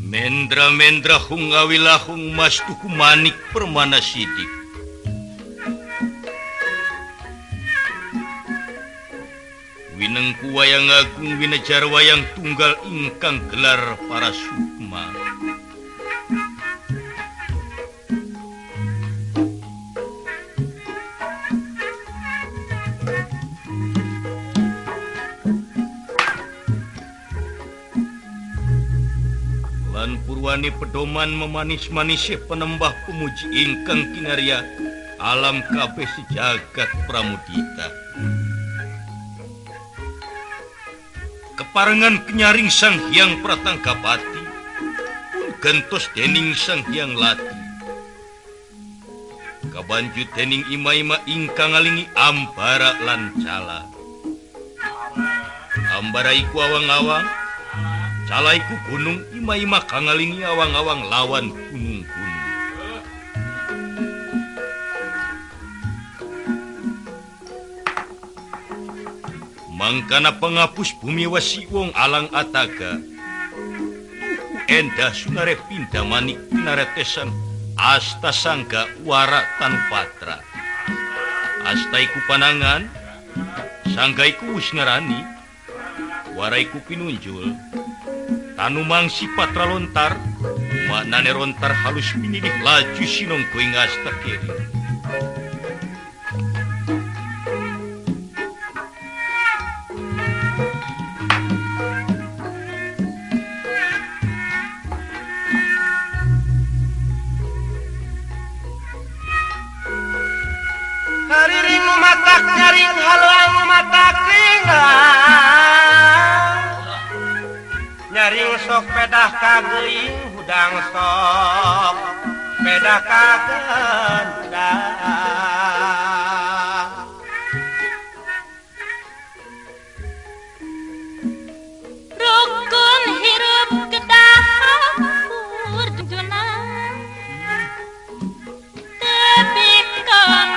Mendra-mendra hung ngawilahung mas tuku manik permana sidik. Winengku wayang agung winejar wayang tunggal ingkang gelar para sukma. Purwani pedoman memanis-manis penembah pemuji ingkang kinarya alam kabeh sejagat pramudita. Keparengan kenyaring Sang Hyang Pratanggapati pun gentos dening Sang Hyang Lati. Kabanjut dening ima-ima ingkang ngalingi ambara lan cala. Sambara iku awang-awang, calaiku gunung ima-ima kangalingi awang-awang lawan gunung-gunung. Mangkana pengapus bumi wasi wong alang ataga. Tuhu endah sunare pindah manik pinaretesan asta sangga wara tanpatra. Asta iku panangan, sangga iku wis ngarani, wara iku pinunjul. Tanumang si patra lontar, maknane rontar halus pinilih laju sinongko ing asta keri. Hariring nu matak nyaring haluang nu matak ringlang. Nyaring sok pedah kageuing hudang sok pedah kagendang. Rukun hirup kedah purjunan tepikeun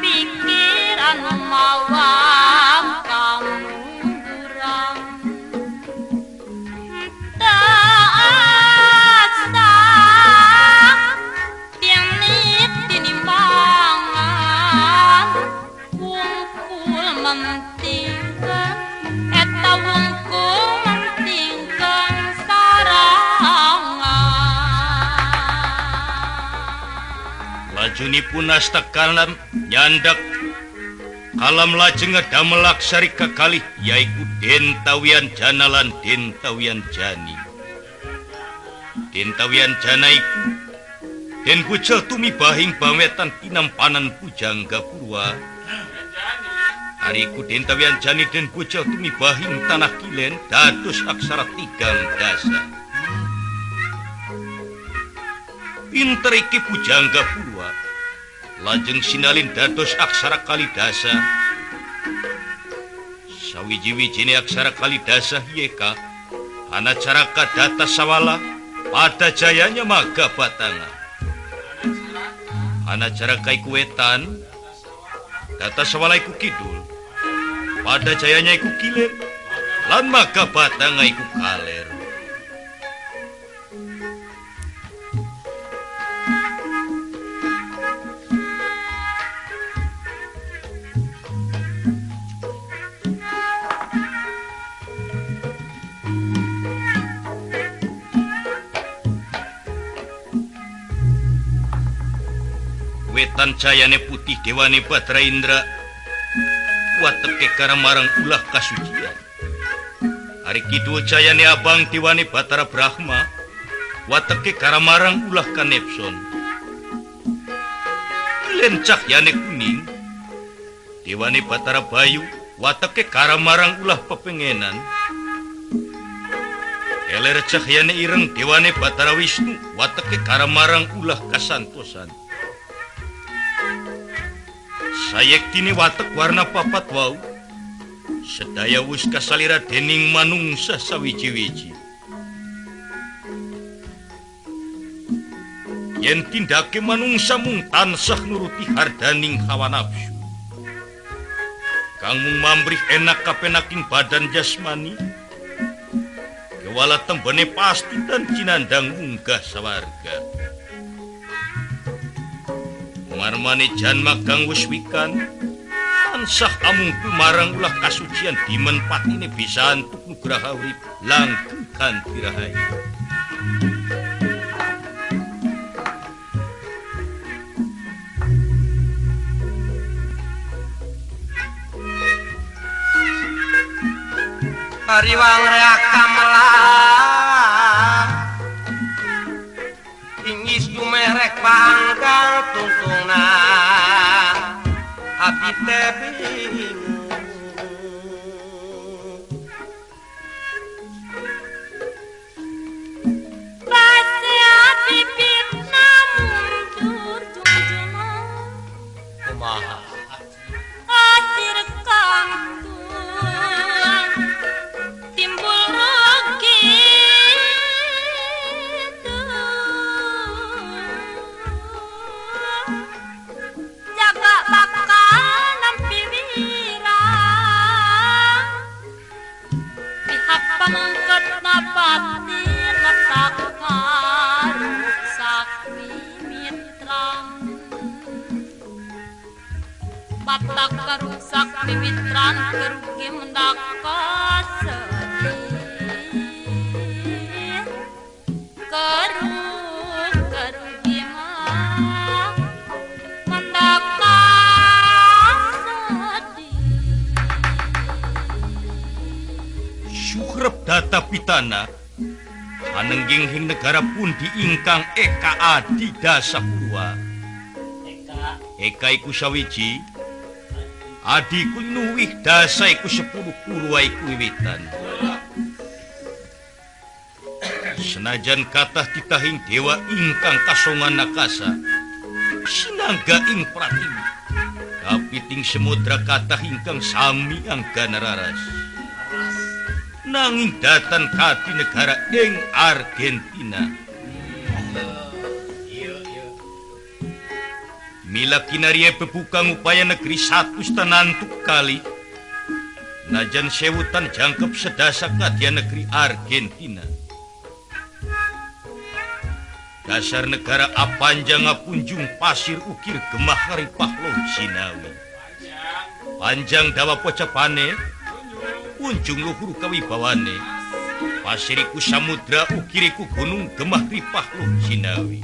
pikiran mawang kamurang asa tiang tinimbangan wungkul mentingkeun eta wungkul mentingkeun sarangan. Lajunipun asta kalam nyandak kalam lajeng damel aksari kekalih yaiku Den Tawian Jana lan Den Tawian Jani. Den Tawian Jana iku Den Kucel tumibahing bawetan tinampanan Pujangga Purwa. Ariku Den Tawian Jani Den Kucel tumibahing tanah kilen dados aksara tigang dasa. Pinter iki Pujangga Purwa lajeng sinalin dados aksara kalidasa. Sawiji-wijine aksara kalidasa yeka ana caraka data sawala pada jayanya maga batanga. Ana caraka iku wetan, data sawala iku kidul, pada jayanya iku kilen, lan maga batanga iku kaler. Wetan cayane putih dewane Batra Indra wateke karamarang ulah kasucian. Ari kidul cayane abang dewane Batara Brahma wateke karamarang ulah kanepson. Kilen cahyane kuning dewane Batara Bayu wateke karamarang ulah pepengenan. Eler cahyane ireng dewane Batara Wisnu wateke karamarang ulah kasantosan. Sayektine watek warna papat wau sedaya wis kasalira dening manungsa sawiji-wiji. Yen tindake manungsa mung tansah nuruti hardaning hawa nafsu kang mung mamrih enak kapenaking badan jasmani, kewala tembene pasti dan cinandang munggah sawarga. Marmane janma kang wis wikan tansah amung marang ulah kasucian dimen patine bisa antuk nugraha urip langgeng kanthi rahayu. Hariwang reak kamelah Inggis dumerek pangkang tungtungna Abdi teh bingung Pasea bibitna mundur jungjuna kumaha Asir kangkung timbul rugi jaga bakal nampi wirang pihak pamengket napati letak karuksak mimitran batak karusak mimitran kerugi mendak kasedih kerugi mah mendak kasedih. Suhrep data pitana anengging hing negara pundi ingkang Eka Adi Dasa Purwa. Eka iku sawiji, Adi iku luwih, dasa iku 10, Purwa iku wiwitan. Senajan kathah titahing dewa ingkang kasongan nakasa, sinangga ing pratiwi, kapiting samudra kathah ingkang sami anggana raras. Nanging datan kati negara ing Argentina. Mila kinaria bebukang upaya negeri satus tanantuk kali. Najan sewutan jangkep sedasa kadya negeri Argentina. Dasar negara apanjang apunjung pasir ukir gemah ripah loh sinawi. Panjang dawa pocepane, unjung luhur kawibawane. Pasiriku samudra ukiriku gunung gemah ripah loh sinawi.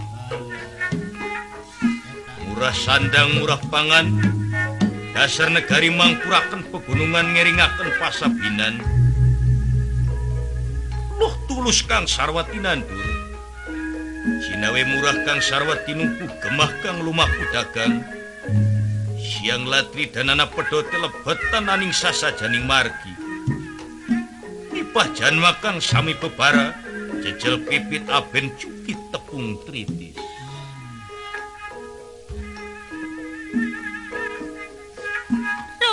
Murah sandang murah pangan, dasar negari mangkuraken pegunungan ngeringaken pasabinan. Loh tulus kang sarwa tinandur, sinawe murah kang sarwa tinumpu gemah kang lumaku dagang. Siang latri danana pedote lebetan aning sasajaning margi. Nipah janma kang sami bebara, jejel pipit aben cukit tepung tritis.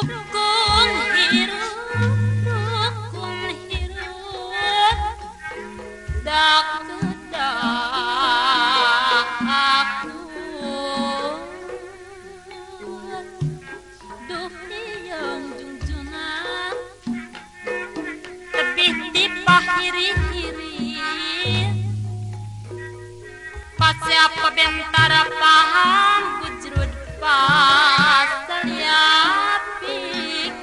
Rukun hirup, dak kedah aku, duh liang junjunan, lebih dipahiri-hiri, pasiapa bentara paham bujrud pasalia pikir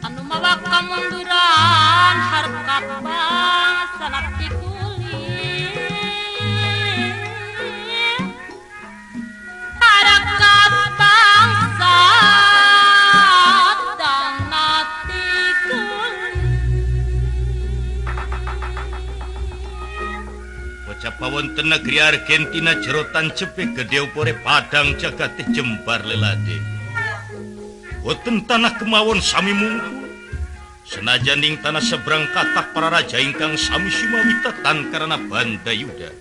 anu mawa kamunduran harta bangsa napti kulit harakat bangsa dan nati kulit. Bocah wonten negeri Argentina jero tancepe gedhe upore padang jagate jembar lelade. Boten tanah kemawon sami mungkul. Senajan ing tanah seberang kathah para raja ingkang sami sumawitatan karena bandayuda.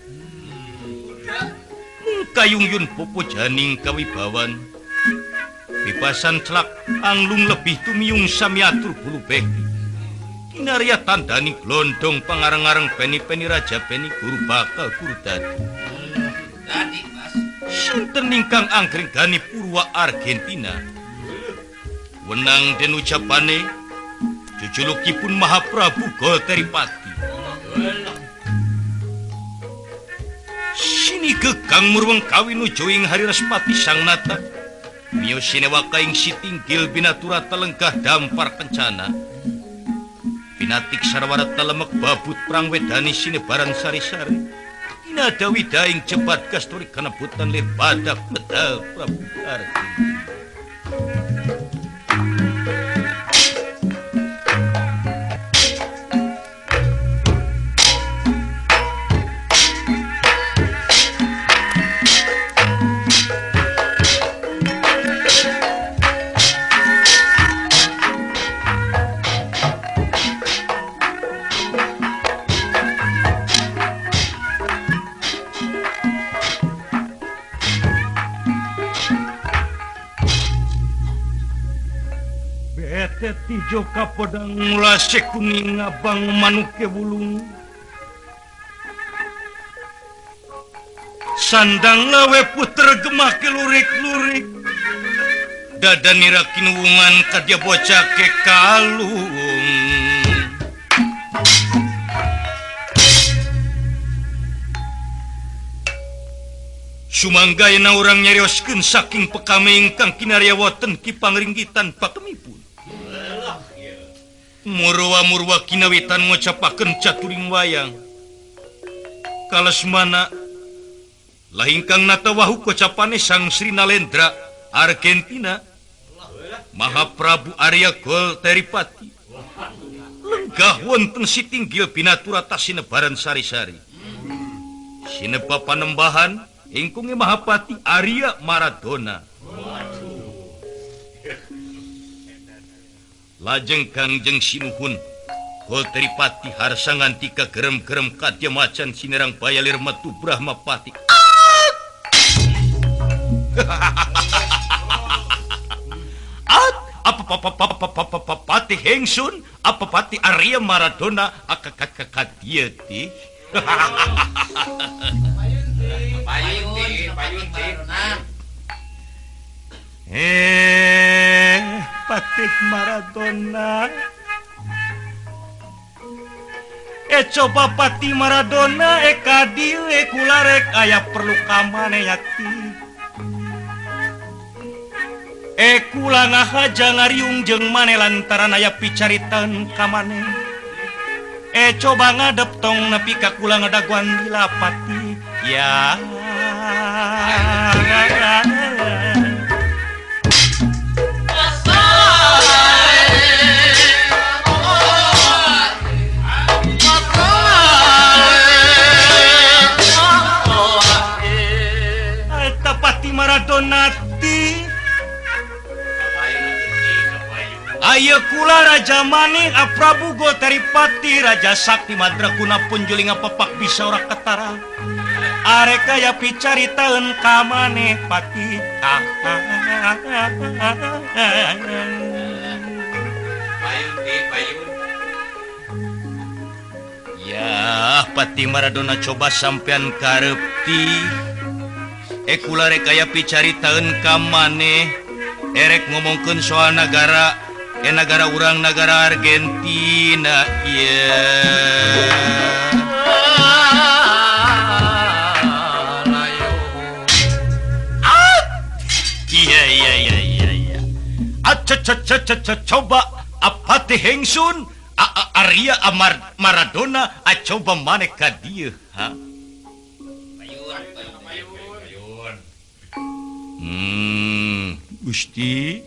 Mung kayungyun popojaning kawibawan. Bebasan celak anglung lebih tumiyung sami atur bulu beki. Kinarya tandani glondong pangareng-areng beni-beni raja beni guru bakal guru dadi. Sinten ingkang anggrenggani Purwa Argentina? Wenang den ucapane jujulukipun Mahaprabu Golteripati. Sini gegang murweng kawinuju ing hari Respati Sang Nata. Miyos sinewaka ing sitinggil binaturata lenggah dampar kencana. Pinatik sarwarata lemek babut prang wedani sinebaran sari-sari. Inada widaing jebat kasturi kanebutan lir badak medal Prabu Arjuna. Teti joka podang mulase kuning abang manuke wulung. Sandang lawe puter gemah kelurik-lurik. Dada nira kinuwungan kadya bocah ke kalung. Sumanggayana urang nyarioskeun saking pekame ingkang kinarya wonten Ki Pangringgitan pakemipun. Murwa-murwa kinawitan ngocapakeun caturing wayang. Kalesmana lah ingkang natawahu kocapane Sang Sri Nalendra Argentina Mahaprabu Arya Gol Teripati. Lenggah wonten sitinggil binaturata sinebaran sari-sari. Sineba panembahan ingkunge Mahapati Arya Maradona. Lajeng Kangjeng Sinuhun Gol Teripati harsa ngantika gerem-gerem kadya macan sinerang bayalir metu Brahmapati. Apa Pati Hengsun, apa Pati Arya Maradona akakakakadieu teh. Patih Maradona. Coba Pati Maradona ka dieu kula rek aya perlu ka maneh yakti. Kula ngahaja ngariung jeung maneh lantaran aya picaritaeun ka maneh. Coba ngadep tong nepi ka kula ngadaguan dilapati. Ya. Pati Maradona ti. Ayo kula raja maning Prabu Gol Teripati Raja Sakti Madraguna punjuling papak bisa ora ketara. Arek aya picaritaeun ka maneh Pati. Ya Pati Maradona coba sampean karep ti. Kula rek aya picaritaeun ka maneh. Erek ngomongkeun soal nagara, nagara urang nagara Argentina ieu. Iya iya iya iya iya. Coba Apati Hengsun, Arya Amar Maradona, coba maneh ka dieu ha. Gusti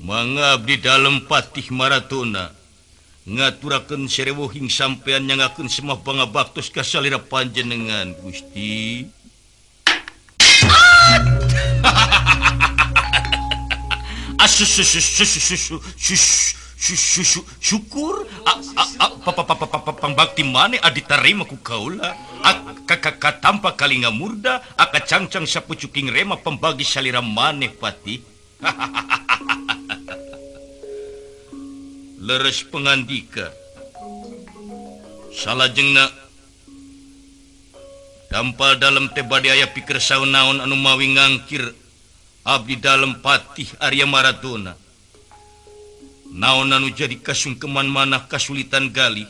mangga abdi dalem Patih Maradona ngaturakeun serewuhing sampean nyangakeun semah pangabaktos ka salira panjenengan Gusti. Syukur pangbakti maneh diterima ku kaula katampa kalinga murda akacangcang sapucuking rema pembagi salira maneh Pati. Leres pengandika salajengna dampal dalem teh bade aya pikir saun naon anu mawi ngangkir abdi dalem Patih Arya Maradona. Naon anu jadi kasungkeman manah kasulitan gali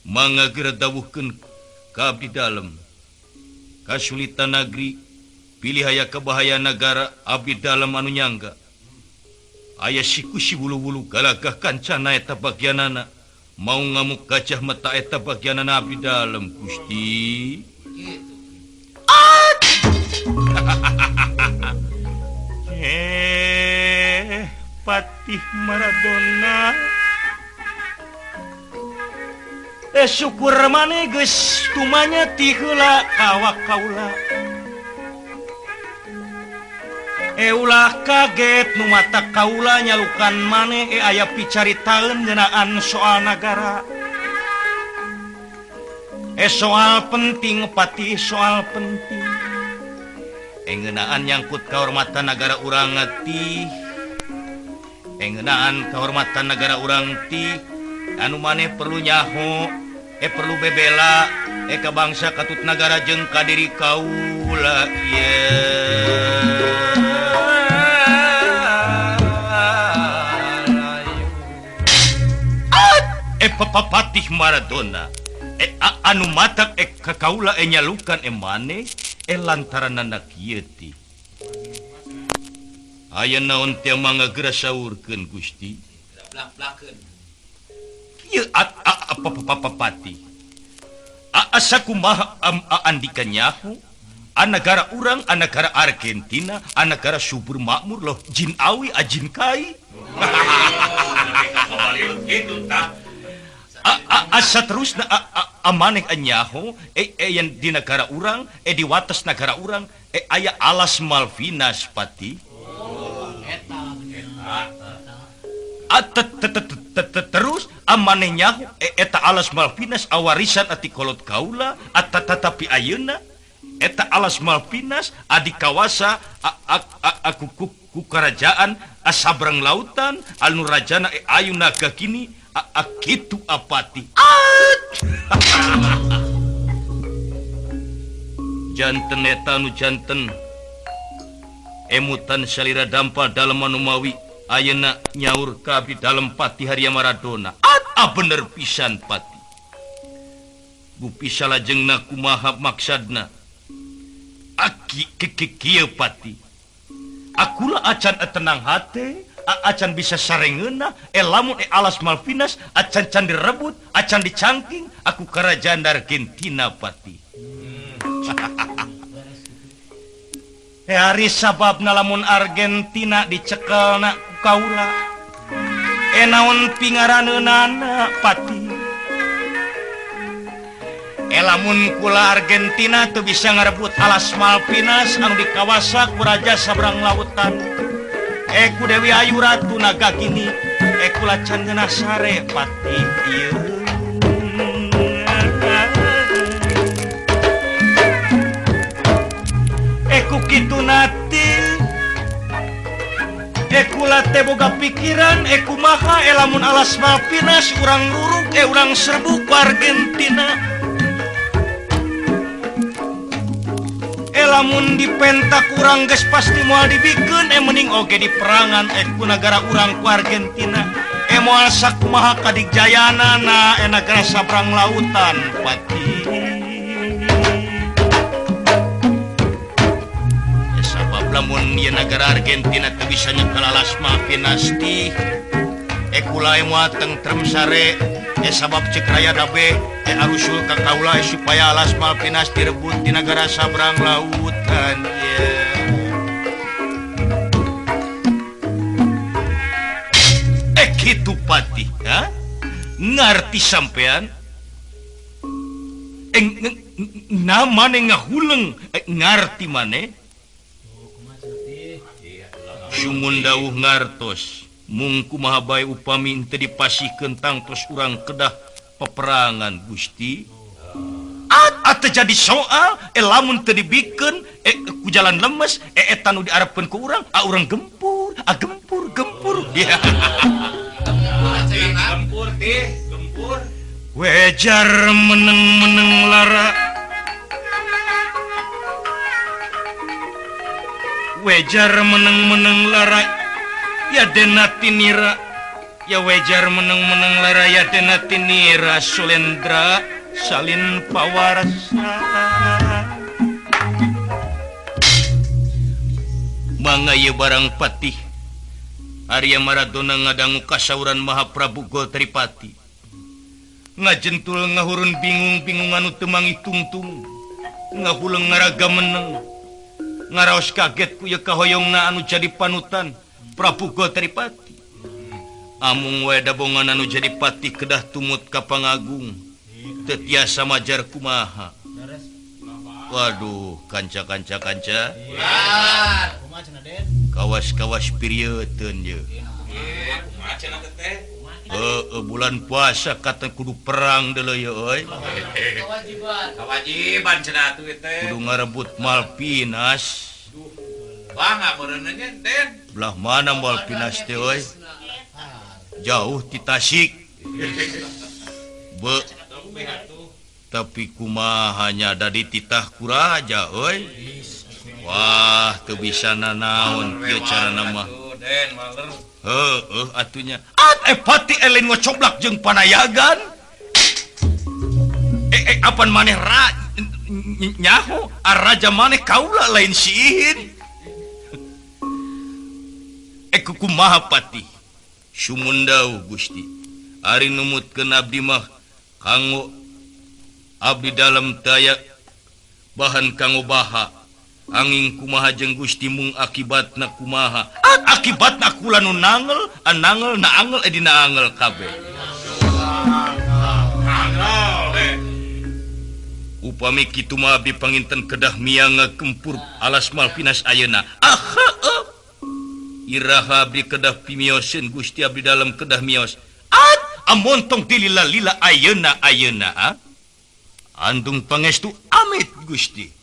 mangga geura dawuhkeun ka abdi dalem. Kasulitan nagri pilih aya kabahaya nagara abdi dalem anu nyangga. Aya siku si wulu-wulu galagah kancana eta bagianana mau ngamuk gajah mata eta bagianana abdi dalem Gusti. Patih Maradona syukur maneh geus tumanya ti heula kawak kaula. Ulah kaget nu mata kaula nyalukan maneh aya picaritaeun ngeunaan soal nagara. Soal penting Patih, soal penting. Ngeunaan nyangkut kahormatan nagara urang tih. Ngeunaan kehormatan negara urang ti anu maneh perlu nyaho perlu bebela ka bangsa katut nagara jeung ka diri kaula ieu. Patih Maradona anu matak ka kaula nyalukan maneh lantaran anak ieu ti. Aya naon teh mangga geura saurkeun Gusti. Ieu Pati. Asa kumaha andika nyaho anagara urang anagara Argentina anagara subur makmur loh jin awi ajin kai. Asa terusna amaneh nyaho yang di negara urang di wates negara urang aya alas Malvinas Pati. Terus amaneh nyaho eta alas Malvinas awarisan ati kolot kaula tetapi ayeuna eta alas Malvinas adi kawasa aku ku kerajaan asabrang lautan anu rajana ayuna kini akitu apati. Janten eta anu janten emutan salira dampa dalem anu mawi ayeuna nyaur ka abdi dalem Patih Arya Maradona. Bener pisan Pati. Gupi salajengna kumaha maksadna? Aki kieu Pati. Akula acan tenang hate, acan bisa sarengeuna, lamun alas Malvinas acan can direbut, acan dicangking, aku kerajaan Argentina Pati. Hari sababna lamun Argentina dicekelna ku kaula. Naon pingaraneunana Pati. Lamun kula Argentina teu bisa ngarebut alas Malvinas anu dikawasa ku raja sabrang lautan. Ku Dewi Ayu Ratu Naga gini, kula can ngeunah sare Pati ieu. Ku kitu nati kula teh boga pikiran kumaha lamun alas Malvinas urang ruruk urang serbu ku Argentina. Lamun dipentak urang geus pasti moal dibikeun mending oge diperangan ku nagara urang ku Argentina. Moal sakumaha kadigjayanana nagara sabrang lautan Pati. Sabab lamun ieu nagara Argentina teu bisa nyekel alas Malvinas tih kula moal tentrem sare sabab cek raya dabe arusul ka kaula supaya alas Malvinas direbut di nagara sabrang lautan. Kitu Pati, ha? Ngarti sampean? Na mane ngahuleng ngarti mane? Sumun dawuh ngartos. Mung kumaha bae upami henteu dipasihkeun tangtos urang kedah peperangan Gusti. Teu jadi soal lamun teu dibikeun ku jalan lemes eta nu diarepkeun ku urang urang gempur gempur gempur. Gempur teh gempur. Wejar meneng-meneng lara. Wejar meneng-meneng lara. Ya dena tinira. Ya wejar meneng-meneng lara ya dena tinira Sulendra salin pawarsa. Mangga ieu barang Patih Arya Maradona ngadangu kasauran Mahaprabu Gol Tripati. Ngajentul ngahurun bingung-bingung anu teu mangitungtung. Ngahuleng ngaraga meneng. Ngaraos kaget ku ieu kahoyongna anu jadi panutan Prabu Gol Tripati. Amung wae dabongan anu jadi patih kedah tumut ka pangagung. Teu tiasa majar kumaha. Waduh, kanca-kanca kanca. Kawas-kawas pirieun ye. Bulan puasa kata kudu perang deuleu ye euy. Kewajiban cenah atuh teh. Kudu ngarebut Malvinas. Bangga meureunnya teh. Belah mana Malvinas teh euy? Jauh ti Tasik. Be tapi kumaha nya da dititah ku raja euy. Wah, teu bisa nanaon kieu carana mah. Heueuh atunya. At pati elin ngocoblak jeung panayagan. Apan maneh nyaho raja maneh kaula lain siihin. Kumaha pati? Sumundau Gusti. Ari numutkeun abdi mah kanggo abdi dalam daya bahan kanggo baha. Angin kumaha jeung Gusti mung akibatna kumaha. Akibatna kula nu nangel, anangel na angel dina angel kabeh. Upami kitu mah abdi panginten kedah miang ngakempur alas Malvinas ayeuna. Ah heueuh. Iraha abdi kedah pimioseun Gusti abdi dalam kedah mios. At amontong tilila-lila ayeuna ayeuna ha? Andung pangestu amit Gusti.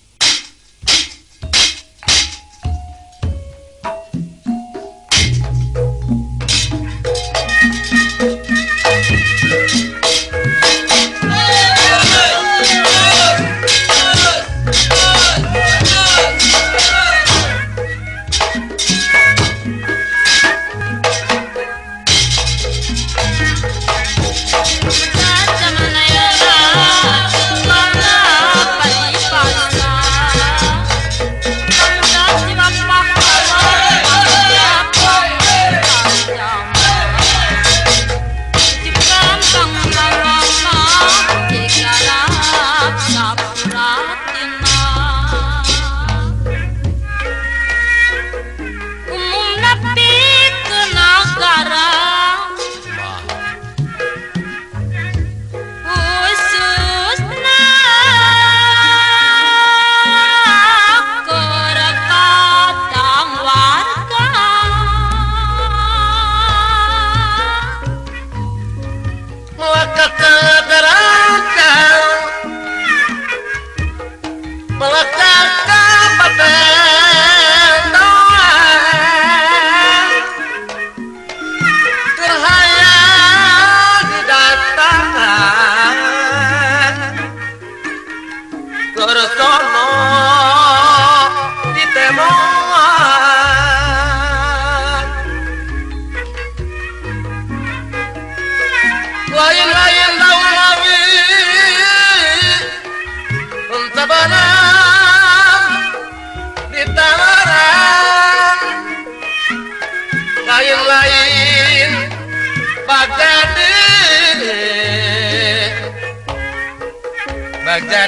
Bagja